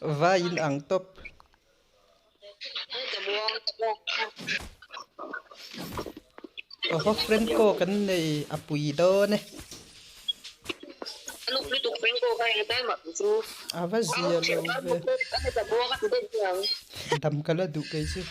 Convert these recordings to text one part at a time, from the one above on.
Vai in ang tawp. Oho Franco kan nei a pui dawn e. A va zia lo ve. Dam ka la duh kei chu.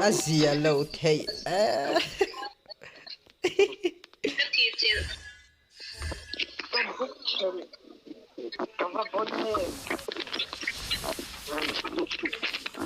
A zia lo theih e.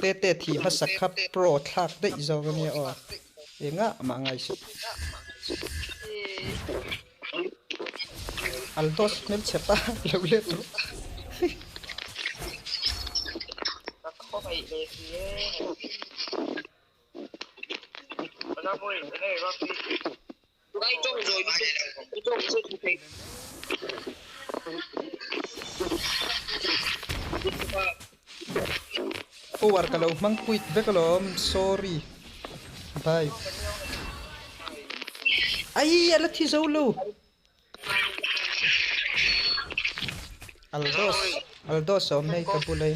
Tete thi hmasa kha pro thlak daih zawk ania aw. Engah mah ngai suh. Aldos hmelchhe pa lo let rawh. Power ka lo hmang quit vek alawm sorry bye. Ai a la thi zo lo. Aldos Aldos a awm hei ka bul hei.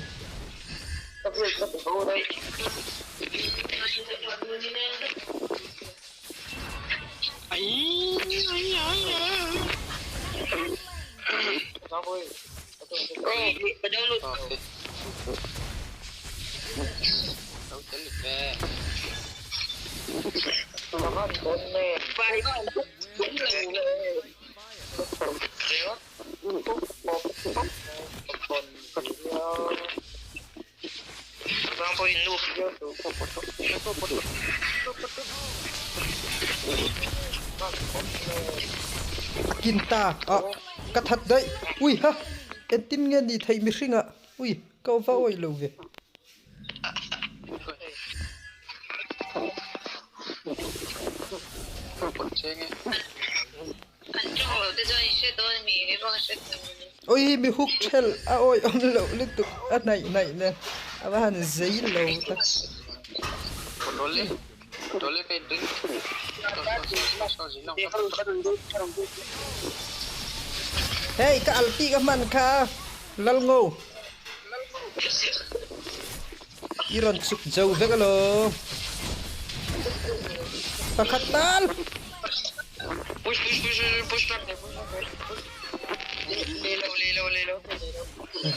A kin ta ah ka that daih ui ha engtin nge ni theih mihring ah ui ka va awih lo ve. Ui mi huk thelh a awih awm loh lutuk a hnaih hnaih nen a va han zei lo tak. Hei ka al tih ka hman kha Lalngo. I rawn chuk zo vek alo. Pakhat tal.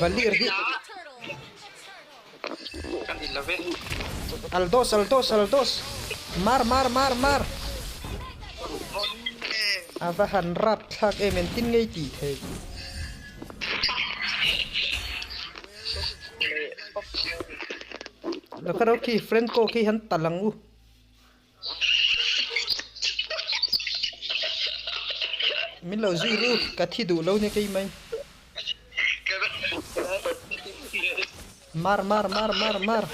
Valir hi. Aldos aldos aldos. Mar mar mar mar. Ava han rap thlak em entin ngei tih theih. Lo kha ro khi Franco khi han tal ang u. Min lo zui ru ka thi duh lo nia kei mai. Mar mar mar mar mar.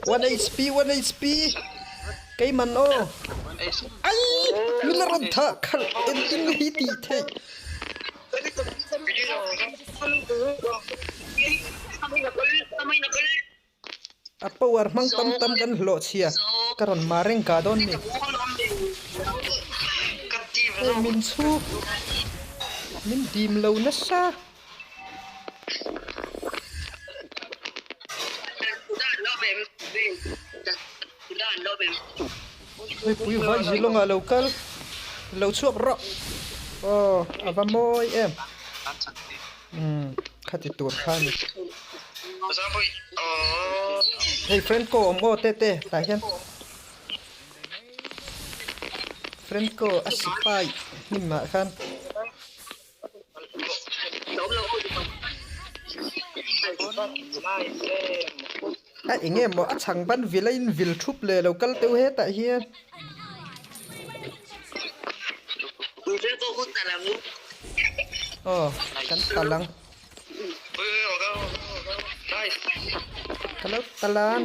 1 HP 1 HP keiman aw ai min la rawn thah khalh engtin nge hi tih theih a power hmang tam tam kan hlawh chhia ka rawn mar reng ka dawn ni hei min chhu min dim lo nasa. Mipui vai zilawng ah lo kal lo chhuak rawh aw a va mawi em umm khati tur kha a ni hei Franco awm aw tete tah hian Franco a sipai hnim ah khan. A eng emaw a chhang ban vil a in vil thup leh lo kal teuh hetah hian. Aw kan tal ang. Ka lo tal ang.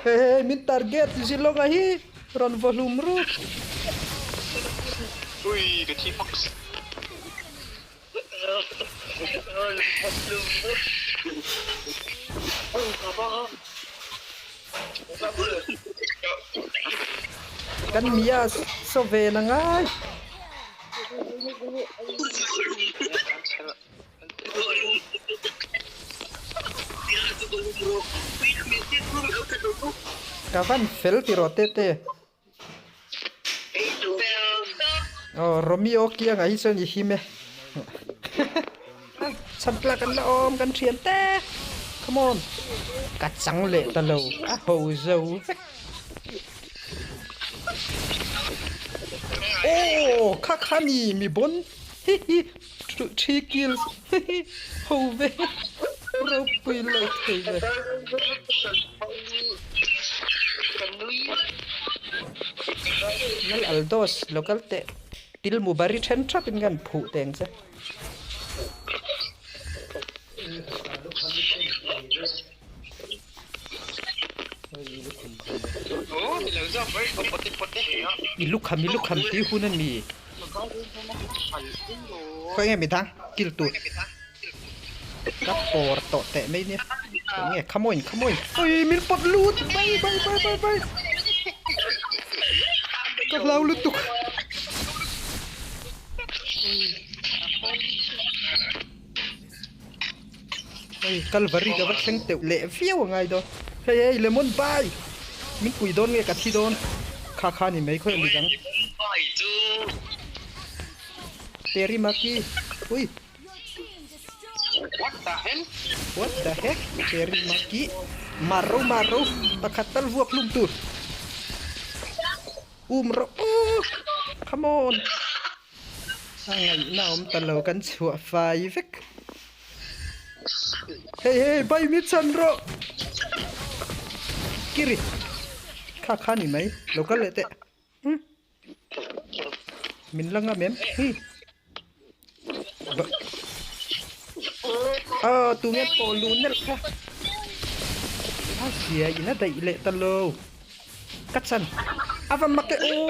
Hei hei min target Zilong a hi rawn vaw hlum ru. Ui ka thi hmaks. Kan mia saw ve na ngai. Ka van fel tiraw tete. Aw Romeo kiangah hi chuan i him e. Chhan tlak an la awm kan thian te. Come on. Ka chang leh ta lo a ho zo vek. Aw kha kha ni mi bon. Hi hi 3 kills. Hi hi ho ve. Ropui lo thei ve. Lal Aldos local teh til mubari then thap in kan phuh teng che. I lukham i lukham tih hun a ni. Khawi nge midang kil tur ka pawr tawh teh mai nia. Khawi nge come on come on ui min pawt lut bai bai bai bai bai ka hlau lutuk. Hei Kalvari ka va thleng teuh leh viau a ngai dawn. Hei hei lemon bai min pui dawn nge ka thi dawn kha kha ni mai khawi a midang. Terimaki ui. What the hell? What the heck? Terimaki maro maro pakhat tal vuak hlum tur. Um rawh aw come on. A ngaihna awm ta lo kan chhuah fai vek. Hei hei bai mi chhan rawh. Kiri kha kha ni mai lo kal leh teh. Hmm. Min la ngam em? Hi. A tunge pawh lu nelh kha. A zia in a daih leh ta lo. Ka chan a va mak e aw.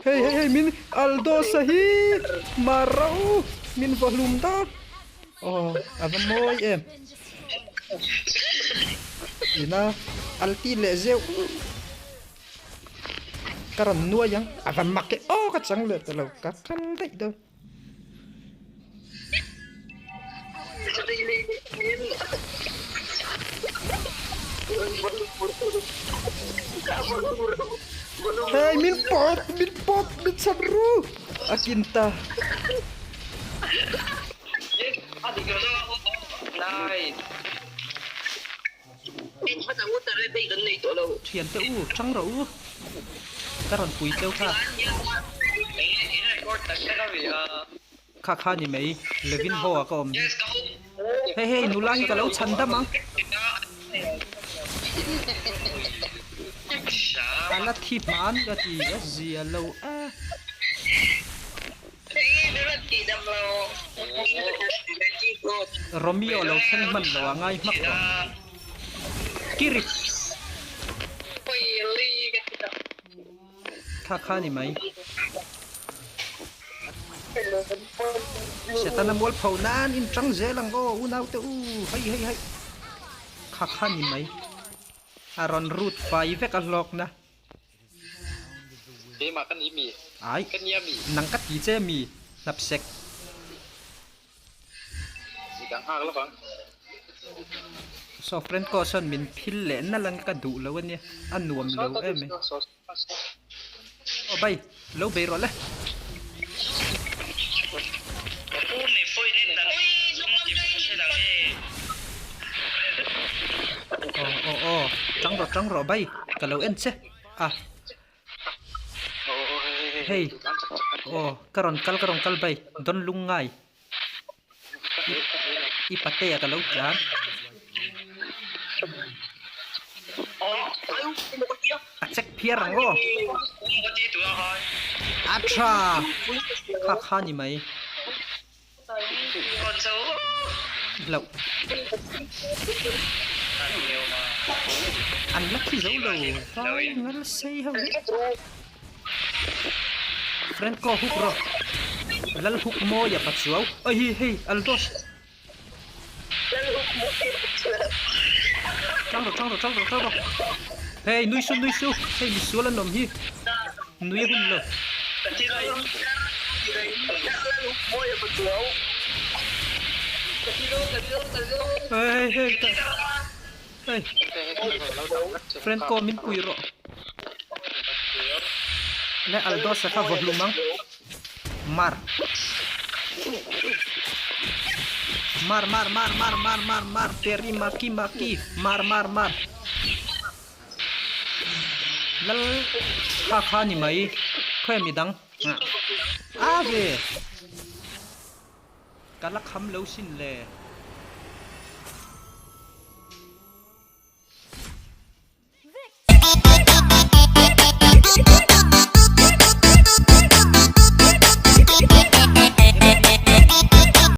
Hei hei hei min Aldosa hi Marau min va hlum dawn. Aw a va mawi em. Ina alti leh zeuh. Ka rawn nuai ang a va mak e aw ka chang leh ta lo ka kal daih dawn. Hei min pawt min pawt min chhan ru a kin ta. Thiante u, chang rawh u. Ka rawn pui cheu kha. Kha kha ni mai, Levin Ho ah ka awm hi. Hei hei, nula hi ka lo chhan dam ang. A la thi hman ka ti a zia lo a. Romeo lo thleng hman lo a ngai hmak rawh. Kiri. Kha kha ni mai. Setana mual pho nan in tang zel ang aw unau te u hei hei hei. Kha kha ni mai. A rawn root fai vek a hlawkna. Keimah ka ni mi? Ai, Ka nia mi? nang ka ti che mi, hnapsek. Midang nghak lo vang. Saw friend ko sawn min phil leh nalh ang ka duh lo ania, a nuam lo em e. Aw bai, lo bei rawh le. Aw aw aw, tang rawh tang rawh bai, ka lo en che a. Hei, aw ka rawn kal ka rawn kal bai, dawn lung ngai. I patea ka lo tlan. A check phiar ang aw. A tha. Kha kha ni mai. Loh. An la thi zo lo. Vai ngal sei ho hi. Franco huk rawh. Lal huk mawi a pachuau. Oi hi hei Aldos. Tang rawh tang rawh tang rawh tang rawh. Hei nui su nui su. Hei misual an awm hi. Nui a hun lo. Hei hei hei. Franco min pui rawh. Le Aldos a kha vaw hlum ang. Mar. Mar mar mar mar mar mar mar peri maki maki mar mar mar. Lal kha kha ni mai khawi mi dang. A ve. Ka la kham lo sin le.